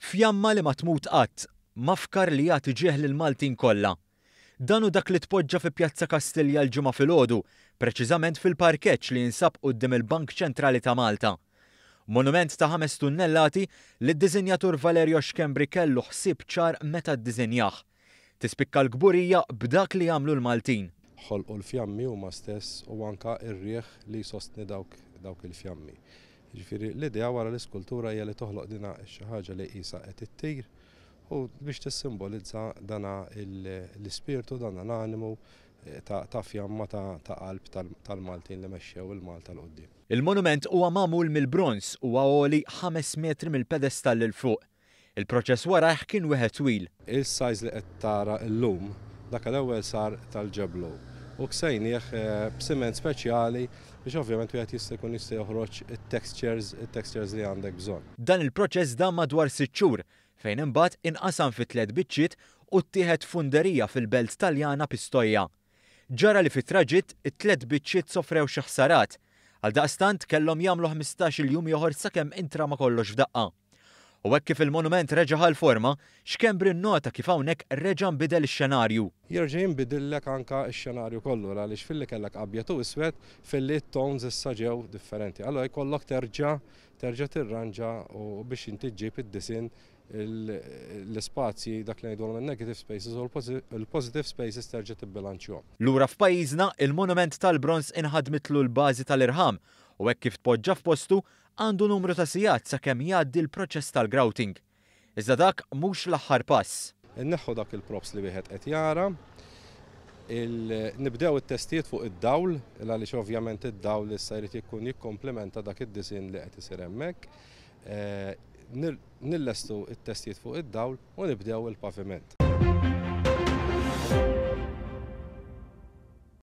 Fjamma li ma tmut qatt, mafkar li jagħti ġieħ lill-Maltin kollha. Dan hu dak li tpoġġa fi Pjazza Kastilja l-Ġimgħa filgħodu, preċiżament fil-parkeġġ li jinsab quddiem il-Bank Ċentrali ta' Malta. Monument ta' ħames tunnellati li d-disinjatur Valerio Schembri kellu ħsieb ċar meta ddisinjah. Tispikka l-kburija b'dak li għamlu l-Maltin. Ħolqu l-fjammi huma stess u anke r-riħ li jsostni dawk dawk il-fjammi. Jiġifieri l-idea wara l-iskultura hija li toħloq dina xi ħaġa li qisha qed ittir u biex tissimbolizza dana l-ispirtu, dana l-animu ta' fjamma ta' qalb tal-Maltin li mexxew il-Malta 'l quddiem. Il-monument huwa magħmul mill-bronż u huwa għoli ħames metri mill-pedestall 'il fuq. Il-proċess warajh kien wieħed twil. Is-size li qed tara llum, dak l-ewwel sar tal-ġeblu u ksejnieh b'siment speċjali biex ovvjament wieħed jista' jkun jista' joħroġ it-textures, it-textures li għandek bżonn. Dan il-proċess dam madwar sitt xhur, fejn imbagħad inqasam fi tliet biċċiet u ttieħed f'funderija fil-belt Taljana Pistoia. Ġara li fit-traġitt, it-tliet biċċiet sofrew xi ħsarat. Għaldaqstant kellhom jagħmlu ħmistax-il jum ieħor sakemm intrama kollox f'daqqa. U hekk kif il-monument reġa' ħa l-forma, Schembri nnota kif hawnhekk reġa' nbidel ix-xenarju. Jerġa' jinbidillek anke x-xenarju kollu għaliex filli kellek abjad u iswed, filli t-tones issa ġew differenti. Allura jkollok terġa' terġa' tirranġa u biex inti ġġib id-disinn l-ispazji dak li ngħidulhom in-negative spaces u l-positive spaces terġa' tibbilanċjhom. Lura f'pajjiżna, il-monument tal-bronż inħadmitlu l-bażi tal-irħam u hekk kif tpoġġa f'postu, Għandu numru ta' sigħat sakemm jgħaddi l-proċess tal-grouting. Iżda dak mhux l-aħħar pass. Inneħħu dak il-props li wieħed qed jara. Nibdew it-testijiet fuq id-dawl, għaliex ovvjament id-dawl issa jrid jkun jikkomplementa dak id-disinn li qed isir hemmhekk. Nillestu t-testijiet fuq id-dawl u nibdew il-paviment.